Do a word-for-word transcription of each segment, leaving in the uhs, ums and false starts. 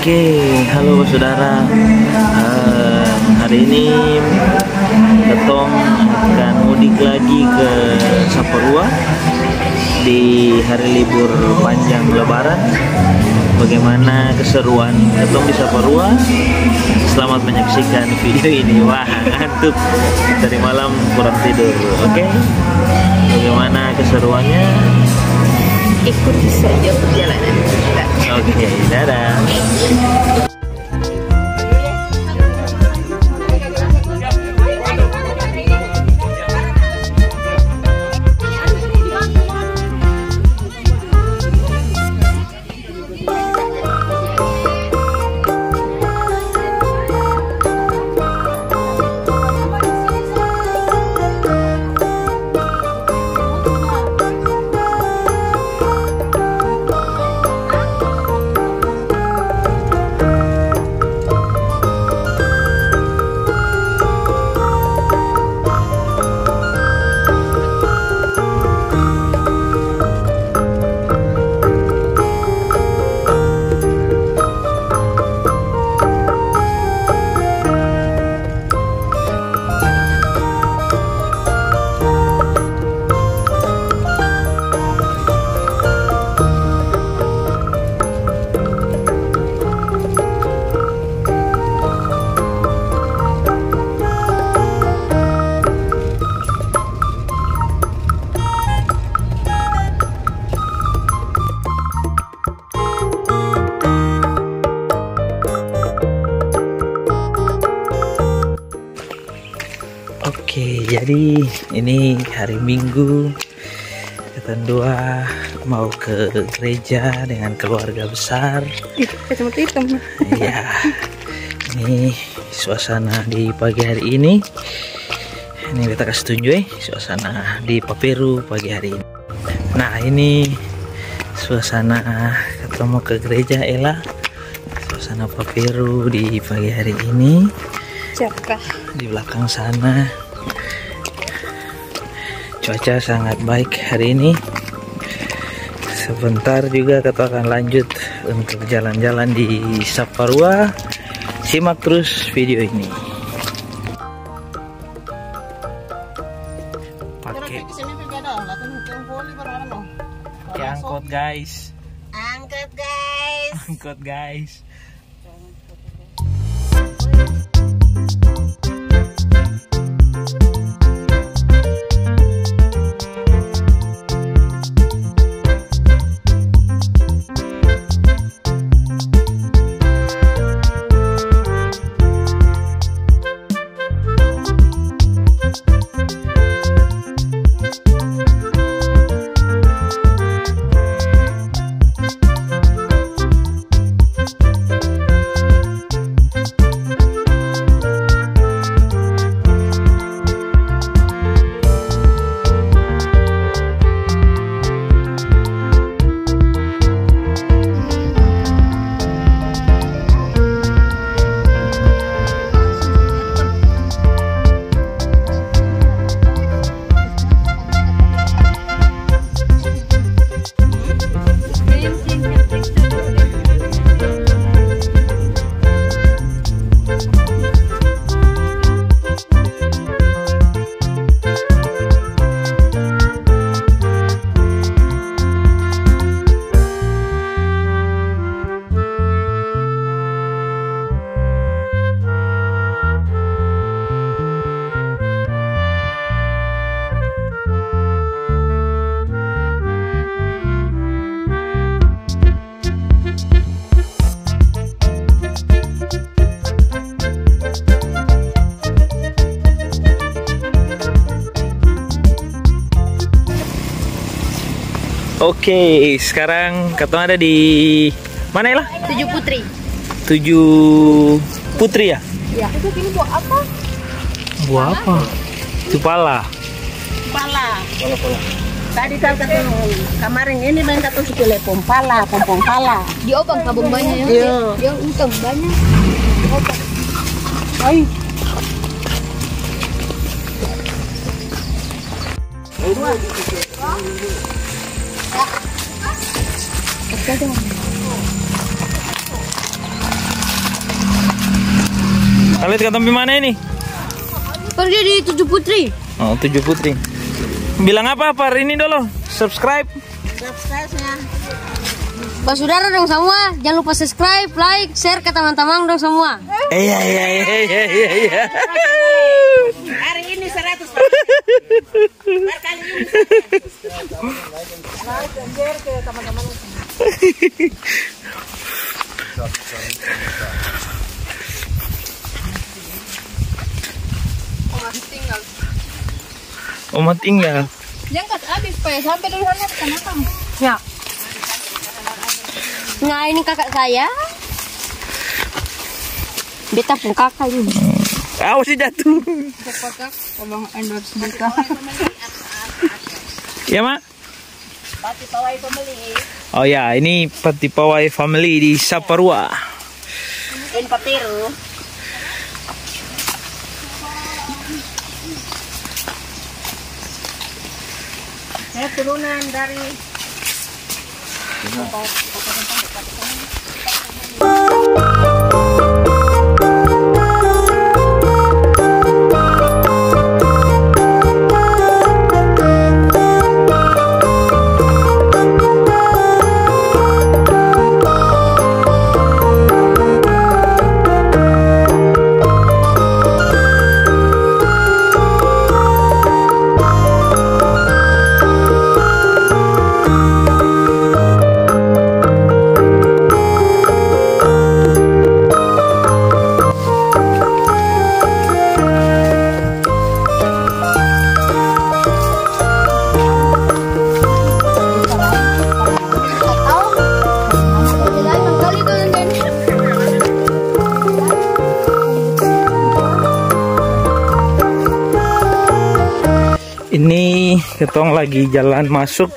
Oke, halo saudara. Eh, hari ini katong akan mudik lagi ke Saparua di hari libur panjang Lebaran. Bagaimana keseruan katong di Saparua? Selamat menyaksikan video ini. Wah, ngantuk. Tadi malam kurang tidur, oke? Bagaimana keseruannya? Ikuti saja perjalanan kita. Oke, dadah. Oke, jadi ini hari Minggu, katong dua mau ke gereja dengan keluarga besar. Ih, kacamata hitam. Iya, ini suasana di pagi hari ini. Ini beta kas tunju, eh, suasana di Paperu pagi hari ini. Nah, ini suasana katong mo ke gereja, Ela. Suasana Paperu di pagi hari ini. Cerah. Di belakang sana, cuaca sangat baik hari ini. Sebentar juga katong akan lanjut untuk jalan-jalan di Saparua. Simak terus video ini. Pake. Pake angkot, guys. Angkot, guys. Angkot, guys. Oke, sekarang katong ada di mana, Ela? Tujuh Putri. Tujuh Putri, ya? Iya. Itu sini buat apa? Buah apa? Itu pala. Pala. Pala, pala. Tadi kan katong kamarin ini maeng katong su telepon pala, pompong pala. Di obang kabong banya, ya? Iya. Dia utang banya. Obang. Ai. Lihat katong pi mana ini? Pergi di Tujuh Putri. Oh, Tujuh Putri. Bilang apa par ini dolo? Subscribe. Subscribe-nya. Basudara dong samua, jang lupa subscribe, like, share ke tamang-tamang dong samua. Iya, iya, iya, iya, iya, iya. Hari ini seratus. Par kali ini seratus. Like and share ke tamang-tamang. Oma tinggal. Oma tinggal. Jang kas abis, supaya sampe dulu sana, kita makan. Ya. Nah, ini kakak saya. Beta pung kakak ini. Awas, dia jatuh. Cepat, Kak. Tolong endorse beta. Ya, Mak? Pati Pawai family. Oh ya, ini Pati Pawai family di Saparua. Ini papiru. Saya turunan dari Ini katong lagi jalan masuk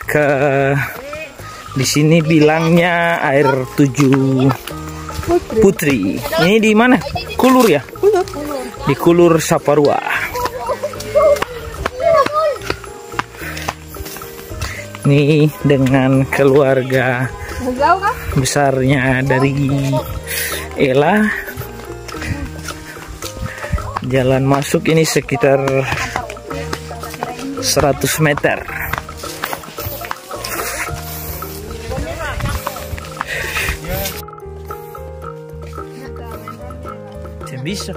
ke, di sini bilangnya Air Tujuh Putri. Ini di mana? Kulur ya? Di Kulur Saparua. Ini dengan keluarga besarnya dari Ella. Jalan masuk ini sekitar seratus meter. Seng bisa.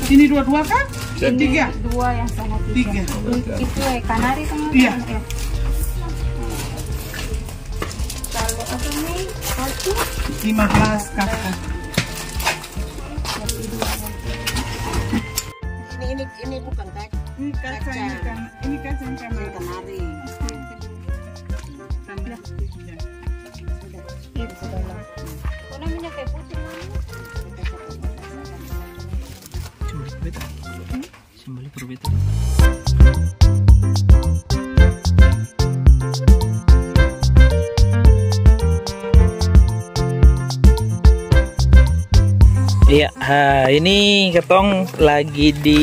Ini dua-dua kah? Ini tiga. Dua yang sana tiga. Tiga. Itu, eh, kanari sama. Iya. Kalau apa nih? Satu. Lima belas kakak. Ini, ini, ini bukan kacang. Ini kacang, ini kan, ini kacang kan. Ini kanari. Kanari. Iya. Itu salah. Warna minyak kayu putih, Mama. Coba lihat beta. Seng bali par beta. Iya, ha, ini katong lagi di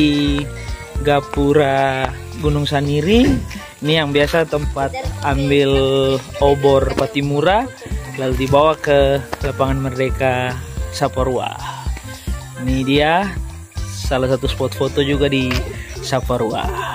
gapura Gunung Saniri. Ini yang biasa tempat ambil obor Patimura, lalu dibawa ke Lapangan Merdeka Saparua. Ini dia. Salah satu spot foto juga di Saparua.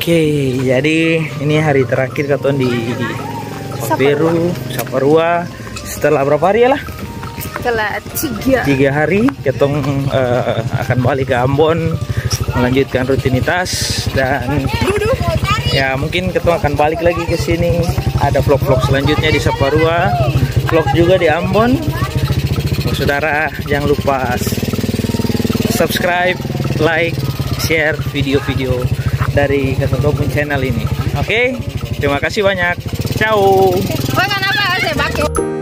Oke, jadi ini hari terakhir katong di Saparua. Peru, Saparua. Setelah berapa hari ya lah? Setelah tiga. Tiga hari, katong, eh, akan balik ke Ambon, melanjutkan rutinitas, dan ya, mungkin katong akan balik lagi ke sini. Ada vlog-vlog selanjutnya di Saparua, vlog juga di Ambon. Saudara, jangan lupa subscribe, like, share video-video dari katong pung channel ini. Oke, terima kasih banyak. Ciao. Bang, kenapa saya pakai?